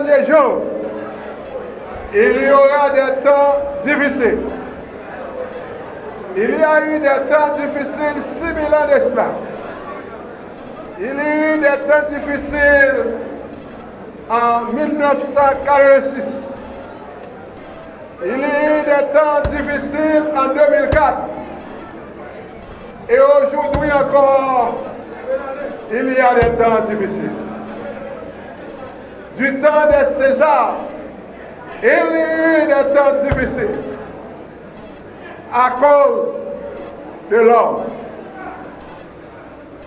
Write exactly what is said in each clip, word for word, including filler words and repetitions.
derniers jours, il y aura des temps difficiles. Il y a eu des temps difficiles six mille ans de cela. Il y a eu des temps difficiles en mille neuf cent quatre-vingt-six. Il y a eu des temps difficiles en deux mille quatre. Et aujourd'hui encore, il y a des temps difficiles. Du temps de César, il y a eu des temps difficiles à cause de l'homme.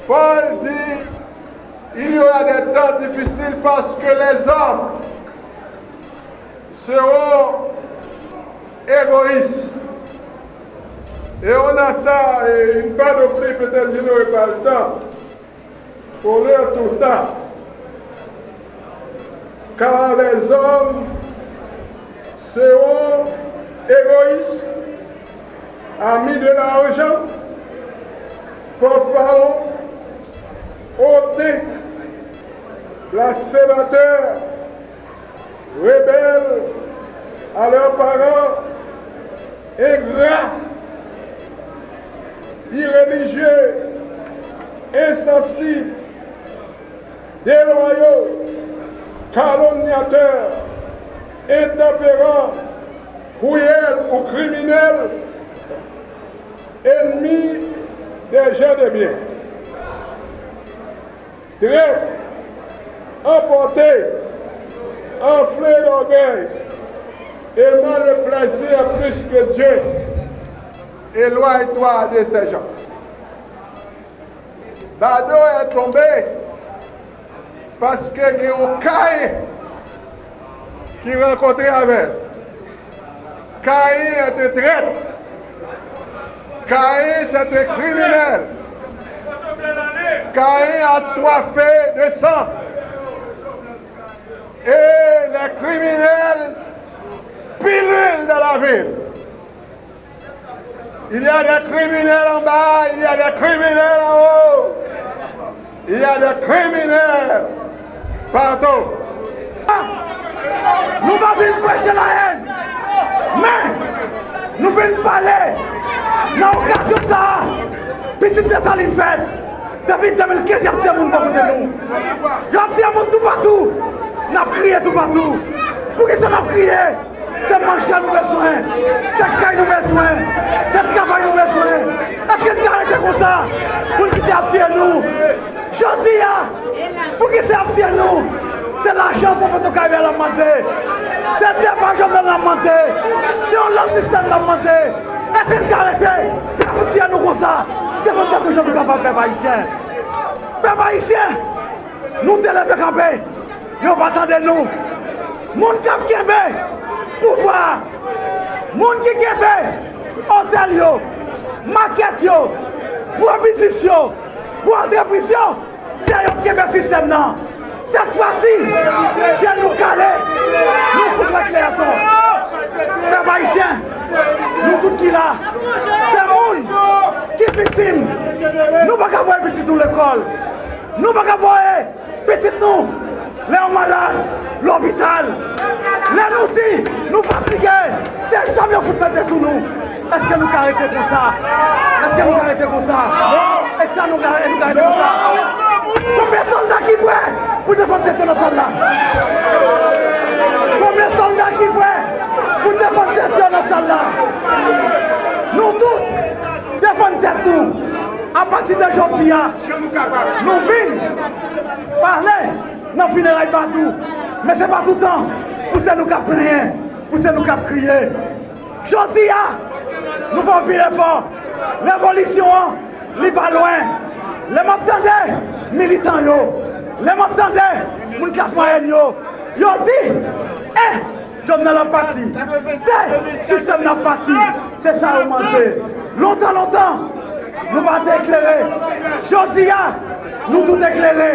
Paul dit, il y aura des temps difficiles parce que les hommes seront égoïstes. Et on a ça, et une panoplie, peut-être je n'aurai pas le temps pour lire tout ça. Car les hommes seront égoïstes, amis de l'argent, fanfarons, hautains, blasphémateurs, rebelles à leurs parents, ingrats, irréligieux, insensibles, déloyaux, calomniateurs, intempérants, cruels ou criminels, ennemis des gens de bien. Traîtres, emportés, enflés d'orgueil, aimant le plaisir plus que Dieu, éloigne-toi de ces gens. Bado est tombé paske gen yon Kayen ki rankontre avè l. Caïn est un traître. Caïn, c'est un criminel. Caïn a soifé de sang. Et les criminels pullulent dans la ville. Il y a des criminels en bas, il y a des criminels en haut. Il y a des criminels partout. Nou pa vin preche lahèn, men nou vin pale nan okazyon sa a. Pitit Desalin fèt. Depi de mil kenz, y ap tiye moun bò kote nou. Y ap tiye moun toupatou. N ap kriye toupatou. Poukisa n ap kriye? Se manje nou bezwen. Se kay nou bezwen. Se travay nou bezwen. Èske n ka rete konsa pou n kite ap tiye nou? Jodi a, poukisa y ap tiye nou? Se lajan Fon Petwokaribe y ap mande. Se depa Jovenel y ap mande. Se yon lòt sistèm y ap mande. Èske n ka rete pou yo fout tiye nou konsa? Defann tèt nou jan nou kapab, pèp ayisyen. Pèp ayisyen, nou te leve kanpe. Yo pa tande nou. Moun k ap kenbe pouvwa a, moun ki kenbe otèl yo, makèt yo, gwo biznis yo, gwo antrepriz yo, se yo k kenbe sistèm nan. Sèt fwa si, je nou kale, nou fout wè klè atò. Pèp ayisyen, nou tout ki la, se moun ki viktim. Nou pa ka voye pitit nou lekòl. Nou pa ka voye pitit nou, lè yo malad, lopital. Lè nou di nou fatige, se zam yo fout mete sou nou. Èske nou ka rete konsa? Èske nou ka rete konsa? Èske nou ka, nou ka rete konsa? Konbyen sòlda ki prè pou defann tèt yo nan sal la? Konbyen sòlda ki prè pou defann tèt yo nan sal la? Nou tout defann tèt nou. Apati de jodi a, nou vin pale nan fineray Badou, men se pa toutan pou se nou k ap plenyen, pou se nou k ap kriye. Jodi a, nou fè anpil efò. Revolisyon an, li pa lwen. Lè m ap tande militan yo, lè m ap tande moun klas mwayèn yo, yo di, eh, Jovenel ap pati. Te, sistèm nan ap pati. Se sa yo mande. Lontan, lontan, nou pa te eklere. Jodi a, nou tout eklere.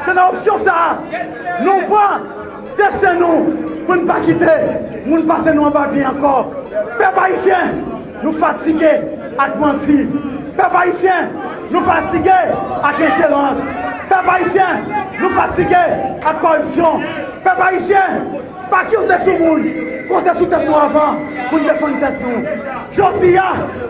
Se nan opsyon sa a, nou pran desten nou pou n pa kite moun pase nou anba pye ankò. Pèp ayisyen, nou fatige ak manti. Pèp ayisyen, nou fatige ak enjerans. Pèp ayisyen, nou fatige ak kòripsyon. Pèp ayisyen, pa konte sou moun, konte sou tèt nou avan pou n defann tèt nou. Jodi a,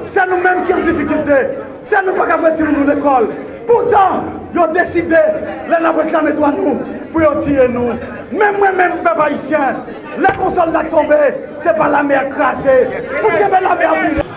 se nou menm ki an difikilte, se nou pa ka voye timoun nou lekòl. Poutan, yo deside, lè n ap reklame dwa nou, pou yo tiye nou. Menm mwen menm, pèp ayisyen, lè yon sòlda k tonbe, se pa lame a k kraze. Fout kenbe lame a pi rèd.